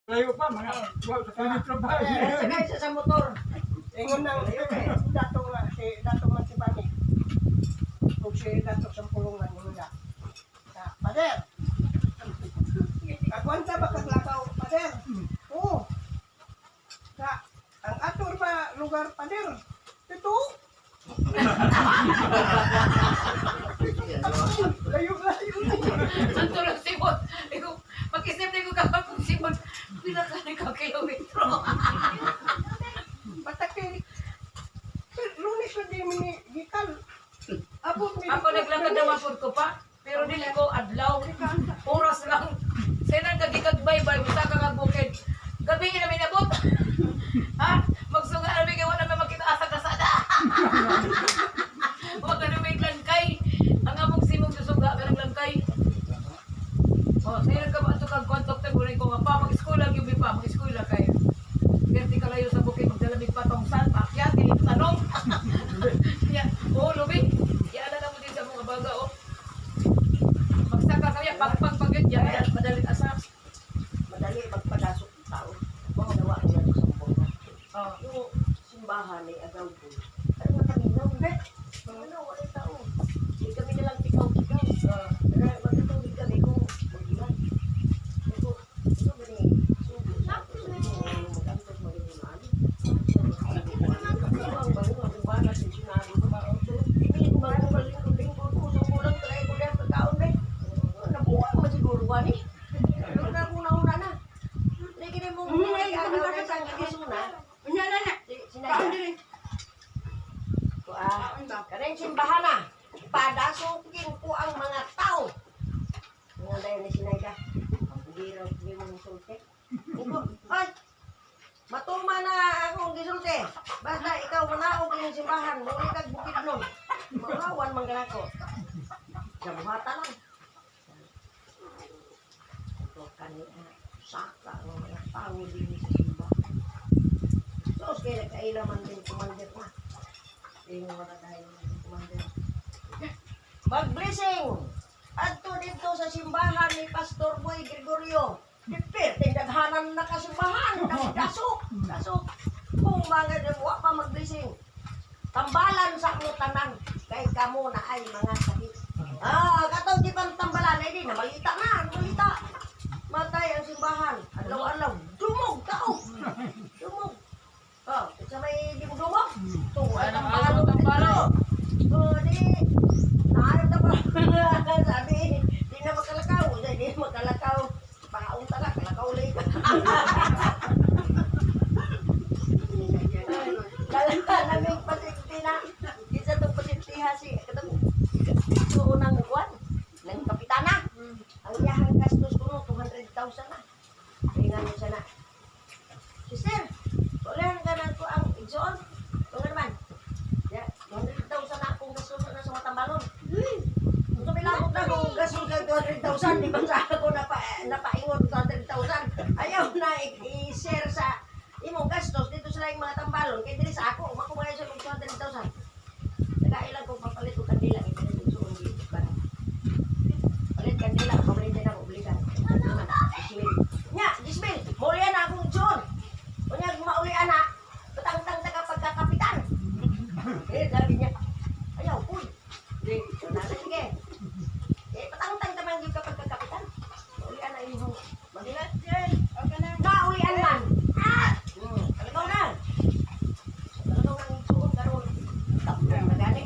Layo pa, mga kilometro pa. Sakay siya sa motor. Ingon nang dato nga si dato man si Bani. Ug si dato sa pulungan ingon na. Na, Pader. Agwanta ba kag lakaw, Pader? Oo. Sa ang ator ba lugar, Pader? Ito. Layo layo. Santo lang simon. Ikaw, mag-isip na ko kapag kung simon, pila ka na ka kilometro. Basta kay Lunes na di mi gikal. Abot mi. Ako naglakad naman po ko pa, pero dili ko adlaw. Oras lang. Sinan ka gikag bye-bye, usa ka kag bukid. Gabi na minabot. Ha? Magsunga na mi kay wala may makita asa kasada. Wa ka na may langkay. Ang among simong susuga ka ng langkay. Oh, sayo ka ba ato kag kontak tag ko nga pa mag-eskwela gyud pa, mag-eskwela kay. Perti kalayo sa bukid magdalamig pa tong san paakyat dili tanong. Ya, oh lubi. Ya ala na mo din sa mga baga oh. Magsaka kaya pagpag pagyud ya madalit asa. Madali magpadasok ng tao. Mga nawa niya sa buong. Oh. Yung simbahan ay agaw ko. Pero mataminaw. Ano, wala tao. Di kami nalang tikaw-tikaw. Pero magkatuloy kami kung mag-ilan. Ito, ito ba ni sugo sa ako sa inyo, mag-antos magiging maano. Ang bango, ang bana, sinsunado ko. Hindi ko mag-umal, lingkod-lingkod ko. Sa kulang, try ko dahil pagkaon ba. Nabuang man siguro ka ni. Pero na una-una na. Hindi kini mo, ay agaw na sa kisuna. Unya na na. Sinaya. Kaon diri. Ah, kanang simbahan na. Padasukin ko ang mga tao. Nga dahil ni Sinayda. Ang bugiraw ni mong sulti. Ugo, ay! Matuma na akong gisulti. Basta ikaw manaog yung simbahan, muli kag bukid nun. Mawawan man ka ko. Sa buhata lang. Ito kani saka ang mga tao din sa simbahan. Sus, kaya nagkaila man din kumandir na. Ingon na tayo ng commander. Mag-blessing! Adto dito sa simbahan ni Pastor Boy Gregorio. Dipir, tindaghanan na kasimbahan. Dasok, dasok. Kung mga wa pa mag-blessing. Tambalan sa akong tanan. Kay kamo na ay mga sakit. Ah, katong di pang tambalan ay di, namalita na, namalita. Matay ang simbahan. Adlaw-adlaw, dumog tao. Dumog. Oh, sa may di mo dumog. Tungo ay Ano, tambalan. ano, tambalan? Oh, di. Naayop na pa. Sabi, di na makalakaw. Di na makalakaw. Paunta ka, kalakaw ulit. Lala, naming pasinti na. Isa itong pasintiha si, katong, ito unang buwan, ng kapitana. Ang iyahang gastos ko no, 200,000 na. Ringan mo siya na. Sister, ulihan ka na ko ang igsoon. Kung ano man. Ya, 200,000 na akong gastos na sa Matambalon. Kung tumilabot na kung gastos kang 200,000, di ba sa ako napaingon 200,000? Ayaw na i-share sa imong gastos dito sa laing mga tambalon. Kaya dili sa ako, makumaya sa kong 200,000. Nagailang kong papalit og kandila, hindi na igsoon dito. Palit kandila, papalit din ako, obligan. Gismil. Nya, Gismil, maulian na akong igsoon. Unya, maulian na, patangtang ta ka pagkakapitan. Eh, sabi niya, ayaw, uy. Di, wala na, sige. Eh, patangtang ta man gyud ka pagkakapitan. Maulian na imong Dilat yan. Okay na. Naulian man. Ah! Kalagaw na. Kalagaw na ang igsoon karon. Tapos na gani.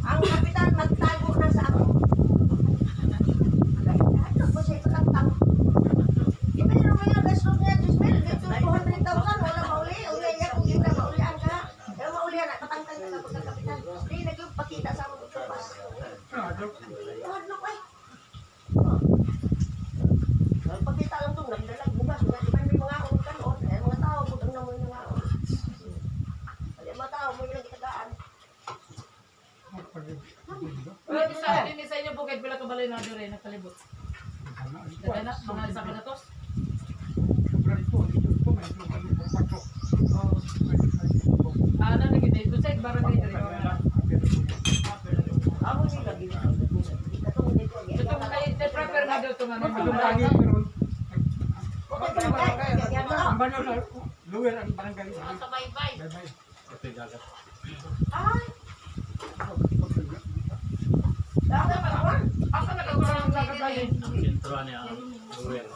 Ang kapitan magtago na sa ako. Ano ba siya patangtang? Pero may gastos niya, Diyos mil, dito 200,000, wala mauli. Uli niya kung hindi na maulian ka. Pero maulian na, patangtang na kapag kapitan. Di nagpakita sa among utupas. Hadlok ay. Pagkita lang itong nagdalag bugas, mga di ba may mga kanon, eh, mga tao, butang na mo yung mga Wala mga tao, mo yung gitagaan. Pwede sa din sa inyo bukid pila ka balay na dire nagkalibot. Daghan na mga isa ka na tos. Oh. Ana na gid dito sa barangay dire. Amo nila, katong dito, Dito mo to nga Ang nang barangay karon. Okay, barangay. Kaya ano? Ang banyo sa lower ang barangay. Sa baybay. Bye-bye. Ay, dapat pa naman. Asa na ka ang dagat lagi? Sentro niya ang luwer.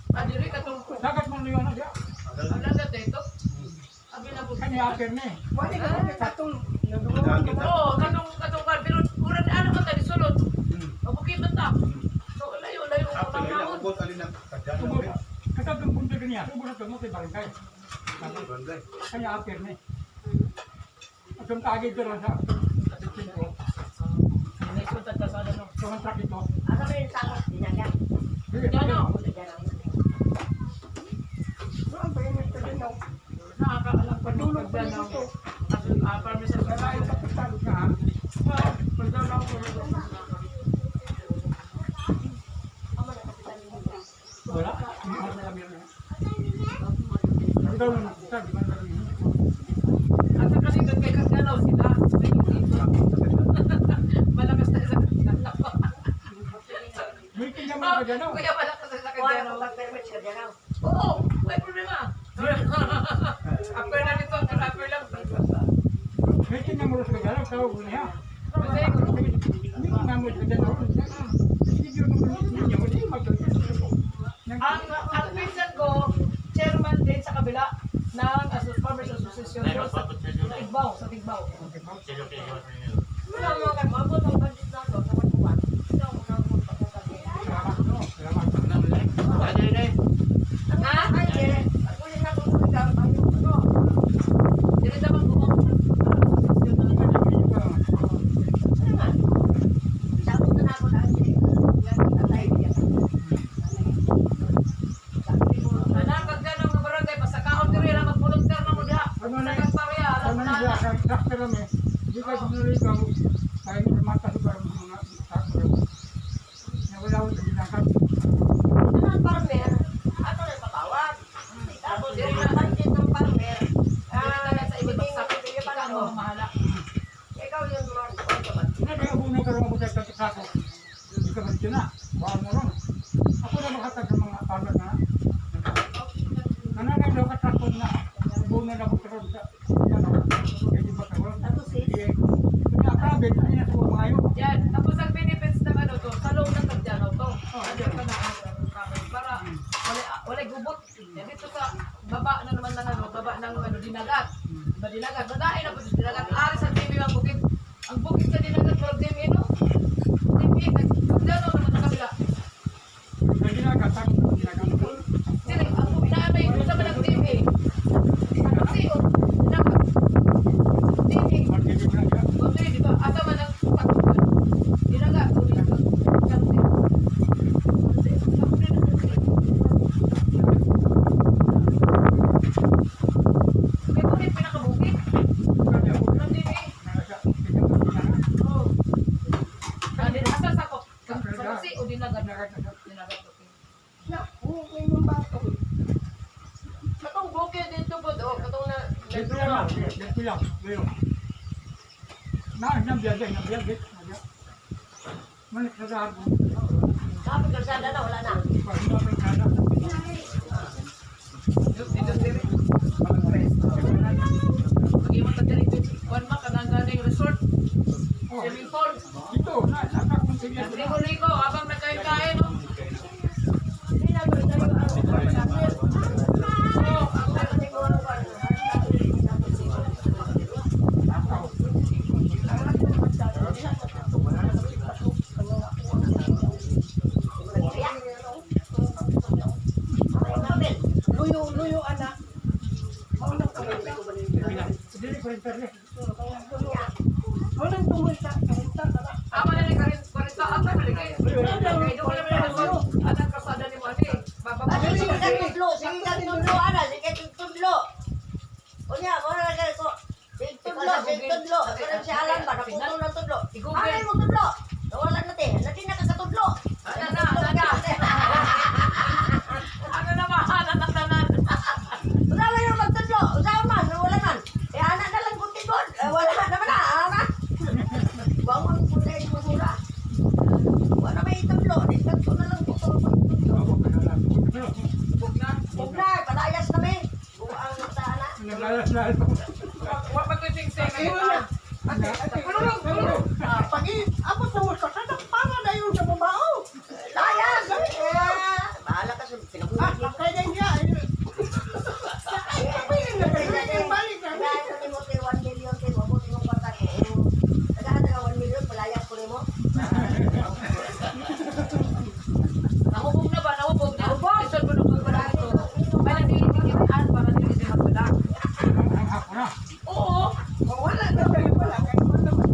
Ah, diri katong Dagat mo niyo na siya. ang dagat dito. Abi na po. Kani aper ni. Wala ka na katong nagawa. Oo, katong katong kan pero ura na ano man tadi sulod. Mabukid man ta. So layo layo ang panahon. Tubod. Katong punto niya. Tubod sa mo kay barangay. Kani aper ni. Atong tagi dito sa ko. Next one tagka sa ano. So ang truck ito. Asa ba yung sakot? Dinaga. Ano? Saan ba yung ito? Nakakaalam pa nung Tulog pa pagdanaw. dito. Ah, farmer sa Wala yung kapitan. Pagdanaw ko. Wala. Hindi ko na kami rin. Ikaw na nakita, di ba na rin? At saka dito kay Kagdanaw sila. May dito. Malakas na sa Kagdanaw. May tingnan mo ka dyan, oh. Kuya, malakas na sa Kuha na Kagdanaw. kung pag-permit sa dyan. Oo, may problema. Upper na nito, upper lang. May tingnan mo sa kagdanaw, tawag ko niya. Kasi, May tingnan mo sa kagdanaw. Sige, mo niya mo di magdala. ang pinsan ko, chairman din sa kabila ng Farmers Association sa Tigbao, sa Tigbao. Wala mo ka, mabot ang budget na to sa pagkuhan. Ito ang unang kong pagkasabi. Salamat, no. Salamat. Ha? Ay, eh, pagkulit na kung ikaw, tayo, ano? Dili naman ko. Ano man? Sabot na ako na ang tatay niya. Sabi mo, Anak, Kagdanaw nga barangay, pasakaon diri lang mag-volunteer na mo diha. Ano na- Sa Kagpareha, alam Ano na. na siya, sa tractor lang eh. Di ka sinuloy ka, kaya nyo mata sa mga tractor. Nawala ko sa ginagap. ano ang farmer? Ato na patawag. Tapos, ang budget ng farmer, Dili tayo sa iba sakit, sige pa ikaw ang na, mamahala. Ikaw yung mag Hindi kaya bunay ka rin ako sa sako. Hindi ka ba na? Baka mo ron. Ako na makatag sa mga farmer na. Nananay daw ka tractor na. Bunay na ako karon sa ano. Kaya di ba karon? Sige. Kaya kabit, ay nasa mga ayo. Yan, tapos ang benefits ng ano to, sa loob ng Kagdanaw to. Ano ka na para wala wala gubot. Yan dito sa baba na naman ng ano, baba ng ano dinagat. Diba dinagat? Badaay na po sa dinagat. Ari sa TV ang bukid. Ang bukid sa dinagat murag TV no. TV Kagdanaw naman sa kabila. Kaya ginagat, sakit na ginagat. Sila ang bukid na may sa man ang TV. Kasi oh, dinagat. TV. Market na siya. Okay, di ba? Asa man ang takpan. Dinagat, o dinagat. Kaya kunin pinakabukid. Kaya ako, Ng TV. nasa, tingnan mo ginagat. Oo. Asa sa ko? Sa kasi o dinagat. Ginagat na siya. Dinagat, okay. Na, okay yung bato. Katong bukid dito po do, katong na Dito lang, dito lang, dito. Na, nabiyag, nabiyag, nabiyag. Manik sa dahar. Kapag kalsada na wala na. Pag na. Dito, dito. Mag-iwan ta diri. Kuan ma kanang ganing resort, Oh, swimming pool. ito, na, nasa kung sige. Ligo-ligo habang nagkain-kain, no? Hindi na tayo Oo, ang Luyo, luyo, anak. Maunang kumita. Dili ko rin perle. Maunang kumita. Kumita ka na. Ama na ni Karin, 40 ata na ligay. Kay doon na naman anak kasada ni mo ani. Bababa. Sige kang tudlo, sige kang tudlo ana, sige kang tudlo. Unya, mo na lang ko. Sige tudlo, sige tudlo. Parang si Alan ba naputol ng tudlo. I-Google. Ano mo tudlo? Wala na te, nati nakakatudlo. Ana na, ana na. Ano na mahala na tanan. Wala man yung magtudlo, usaha man, wala man. Eh ana na lang kunti doon. Eh, wala naman na, ana. Bawang puti yung masura. Wala. mo. Nahubog na ba? Nahubog na. Nahubog. Lisod mo nung magwala ito. May nagdidikitaan para dili siya magwala. Ang hapon na. Oo. Oh, wala na kayo wala kayo wala man.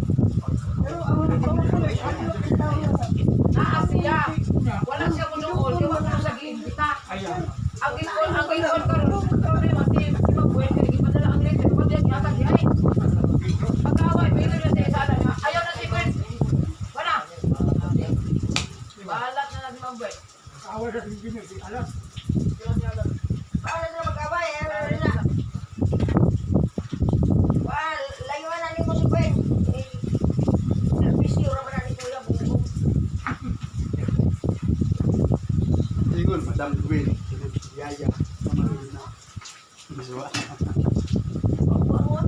Pero ang ang pulis, ang tao na Naa siya. Wala siya mo doon. Kaya wala siya giimbita. Ayan. Ang ikon karon problema si si Mabuel kay gipadala ang letter. Wala siya gihatag di ay. Pag-away, may na siya sa niya. Ayaw na si Gwen. Wala. Bahala na lang si Mabuel. Awal sa tingin niya. Alam. Paano sila mag-abay? Eh, ano na? Wal, layuan na nimo si Gwen. Eh, servisyo ra man na ni Kuya Bumbong. Ingon, Madam Gwen, Yaya, Mamarina. Biswa. Bumbong.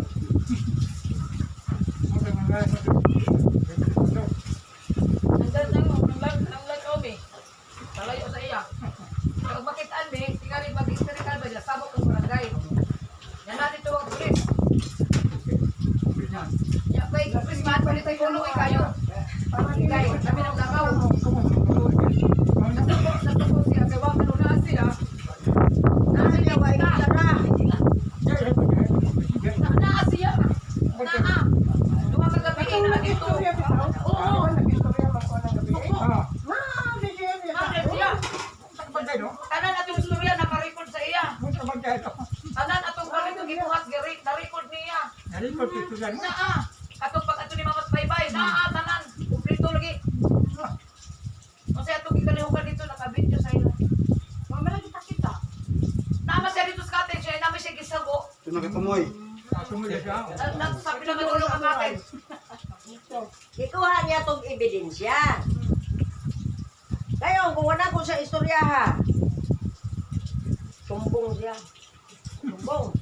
Ang mga Ang ganda ng lang ng lang omi. Talayo sa iya. Pag makitaan mi, tingali mag-istorikal ba niya sabok ang barangay. Yan natin ito ang pulis. Ya, kay Christmas, palit ay ulo kay kayo. Kay, sabi ng lakaw. Natuko siya, kay wag na siya. Naa siya, wa tara. Naa siya. Naa. Duha ka gabi na dito. Nag-istorya bitaw. Oo. Nag-istorya man ko ng gabi. Ah, Ma'am, di siya niya. Naa siya. Tanan atong istorya naka-record sa iya. Tanan atong barito gibuhat giri na-record niya. Naa. Katong pag ato ni Mamas Baybay, naa tanan kumpleto lagi. Kasi atong gikalihukan dito naka-video sa iya. Mama lagi kita. Nama siya dito sa cottage, siya naman siya gisago. Ito na katumoy. Sabi naman tulong ang cottage. Gikuha niya tong ebidensya. Ngayon, kung wala ko sa istorya ha, sumbong siya. Sumbong.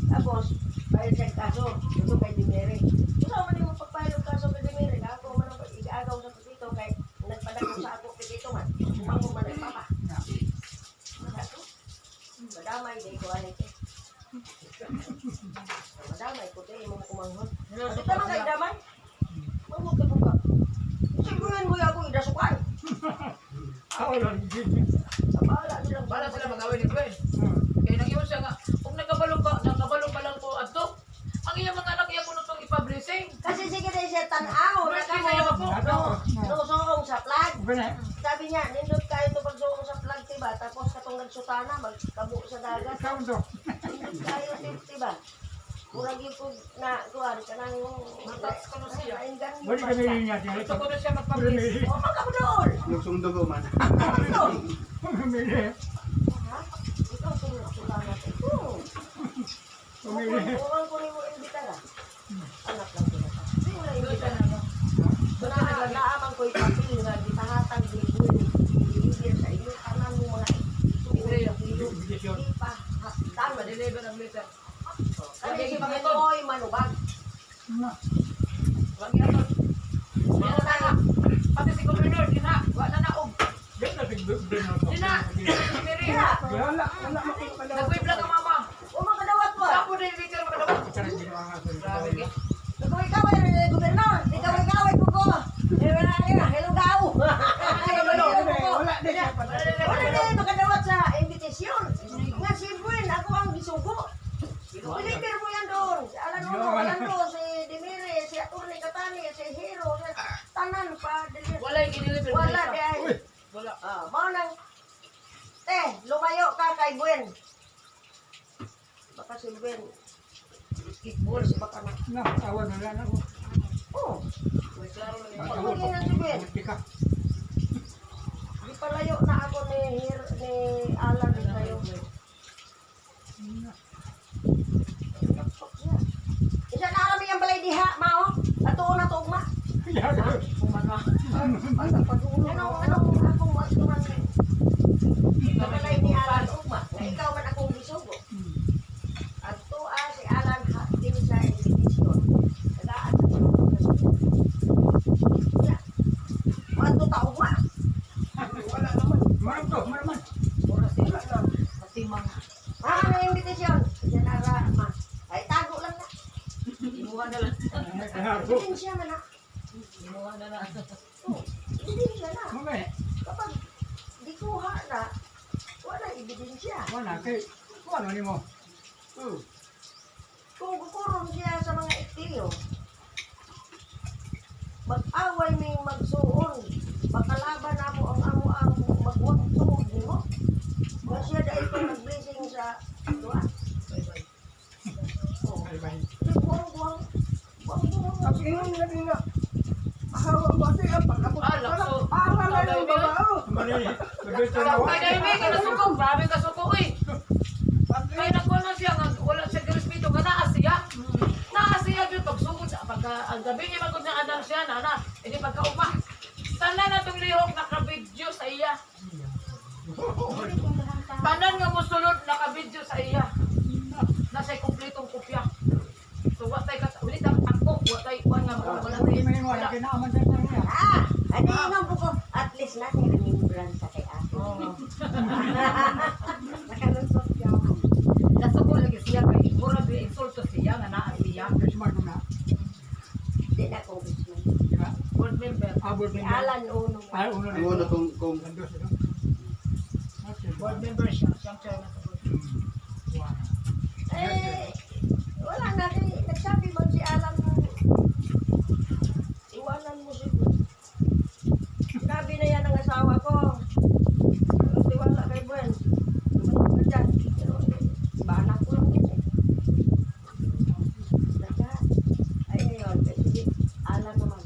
Tapos, file siya ang kaso. Ito kay Dimere. Kung saan man yung pagpile ang kaso kay Dimere, ako man ang igaagaw sa dito kay nagpadako sa ako kay dito man. Mango man ang papa. Wala to. Madamay, di ko alam ito. Madamay, puti, imong kumanghon. Kasi tama kay damay. Manghod ka buka. Sigurin mo yung ako idasukan. Bahala silang Bala sila mag-away ni Gwen. Kaya nag-iwan siya nga, kung nagkabalo ka, nagkabalo pa lang ko adto. Ang iyang mga anak iya kuno tong ipa-blessing. Kasi sige na siya tanaw. Birthday sa iya po. No, suong sa flag. Sabi niya, nindot kayo to pagsuong sa flag, tiba. Tapos katong nagsutana, magkabo sa dagat. Nindot kayo, tiba. Murag yung kog na, kuwan, kanang... Matats ko na siya. Nainggan niyo Bali kami basta. niya. Gusto ko na siya magpa-bless. O, magkabudool! Lugsong dugo man. Ito! Ha? Ikaw itong nagsutana. Ito! Uwan ko rin mo imbita na. Anak lang sila. Hindi mo na Doon imbita. siya na, no? Doon siya Na, nag- naaman ko'y papel nga gitahatag ni Gwen. Diliver sa inyo tanan mo mga Israel. Di pa haptan. Pa-deliver ang letter. Kani si Pinoy manubag. Wag yaton. Wala na na. Pati si Governor, di na. Wala na og. Di na. Mary. Kaya, Wala, wala makipalaw. Nag-wave lang ang mama. o makadawat mo. Sapo na yung letter makadawat. Grabe kay. Nagaway-gaway rin ni gobernador. Di gaway-gaway ko ko. Hello gaw. Wala din siya pala. Wala na makadawat sa invitation. Nga si Gwen, ako ang gisugo. Deliver mo yan doon. Si Alan Uno, Alan doon, si Demire, si Atty. Katani, si Hero, si Tanan pa. Deliver. Wala yung deliver. Wala di ay. Wala. Ah, mao nang te, lumayo ka kay Gwen. Baka si Gwen kickball si baka na. Oh, Klaro lang yun. pag na si Gwen. Di palayo na ako ni Hir, ni Alan ni kayo. Isa na arami ang balay diha, mao. Ato na to ugma. Anong anong akong atuman balay ni Alan ugma. Nga ikaw man akong gisugo. Adto ah, si Alan ha, din sa invitation. Tagaan sa Ya. Adto ta ugma. Wala naman. Oras eh. Wala na. Matimang. Ah, ang invitation. Isa na ra, ma. Ay tago lang na. Imuha na lang. Ebidensya man ah. Imuha na lang. siya. Wala kay wala nimo. Kung kukuron siya sa mga ikliyo, mag-away may magsuon, makalaban namo ang amo ang magwag tungod nimo. Nga siya dahil pa nag-blessing sa duwa. Oh, Ay bay. buwang buwang buwang buwang. Ang ingon na rin na, ahawa ba siya? Pag-abot. Ah, lakso. Para na yung babao. Mali, mabito na. Kay dahil may kanasuko, grabe kasuko eh. Kay nakuha na siya, nga wala siya girespeto nga naa siya. Naa siya gyud pagsugod sa pagka ang gabi niya magud na anang siya na na, hindi pagkauma. Tanan na tong lihok naka-video sa iya. Tanan nga mosulod naka-video sa iya. Nasa kompletong kopya. So wa tay kat ulit ang takbo, wa tay kuan nga wala tay. Hindi man wala kay naaman sa niya. Ah, ano yun ang buko? At least natin remembrance sa kay ate. Nakalusot siya. Nasuko lagi siya kay mura bi insulto siya nga naa siya. Christmas ko na. Hindi na congressman. Di ba? Board member. Abot Si ni Alan Uno. Ay uno Ang una kung Landos ito. Board member siya. Siyang chairman sa board. Eh, wala na rin. Nagsabi man si Alan, iwanan mo si Gwen. Sinabi na yan ang asawa ko. Pero tiwala kay Gwen. Tumayo ka dyan. Pero, bana ko lang yan eh. Nagka, ay ngayon, eh, sige, Alan naman.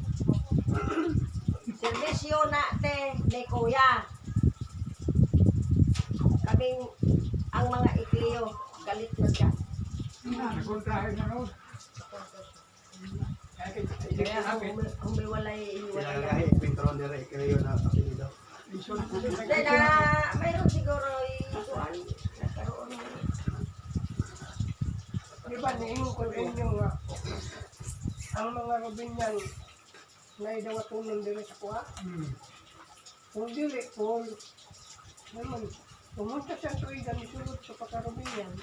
Servisyo na te ni Kuya. Kaming ang mga ikliyo, galit na siya. Nagkontrahe na no. Kaya humiwalay, hiwalay. Kaya kwento ron dire kayo na apelyido. Hindi na, mayroon siguro ikuan, nagkaroon ng Di ba, niingon ko sa inyo nga, ang mga Rubinian na idawatunon diri sa kuha. Kung dili, kung naman, pumunta siya tuigan, isulod sa pagka-Rubinian,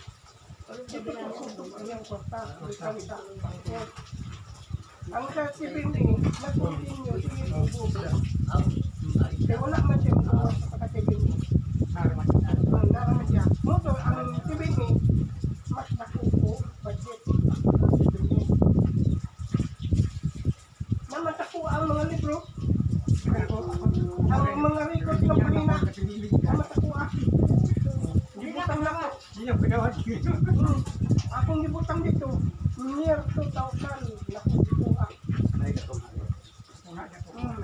dito ko sutok ang iyang kwarta, bisan sa bangko. Ang sa TBT, nag-continue, sige, tubo. Kaya wala man siya magawa sa pagka-TBT. Naraman. Ang naraman siya. Moto, ang TBT, mas nakuko, budget. Ang TBT. Naman ako ang mga libro, ang mga record ng panina, naman ako ah. Gibutang na ko. Hindi pinawan. Akong gibutang dito, near 2,000 na ko gikuha. Ay katong.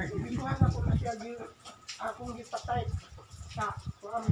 Gikuha na ko na siya, akong gipatay sa kuam.